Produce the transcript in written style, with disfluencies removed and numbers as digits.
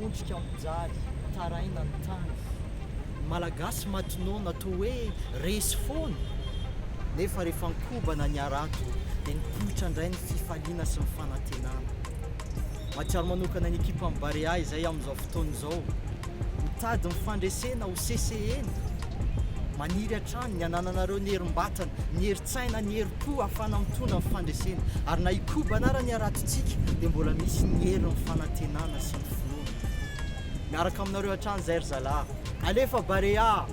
Miondrika mijaly, mitaraina ny tany. Ny Malagasy maty noana toa hoe resy foana. Nefa rehefa nikobana ny harato dia nipoitra indray ny fifaliana sy ny fanantenana. Mahatsiaro manokana ny ekipan'ny Barea izay amin'izao fotoana izao. Mitady ny fandresena ho sesehena. Maniry hatrany ny hanananareo ny herim-batana, ny herin-tsaina, ny herim-po hahafahana mitondra ny fandresena. Ary na hikobana ara ny haratontsika dia mbola misy ny herin'ny fanantenana sy ny finoana. Miaraka aminareo hatrany izay ry zalahy. Alefa Barea!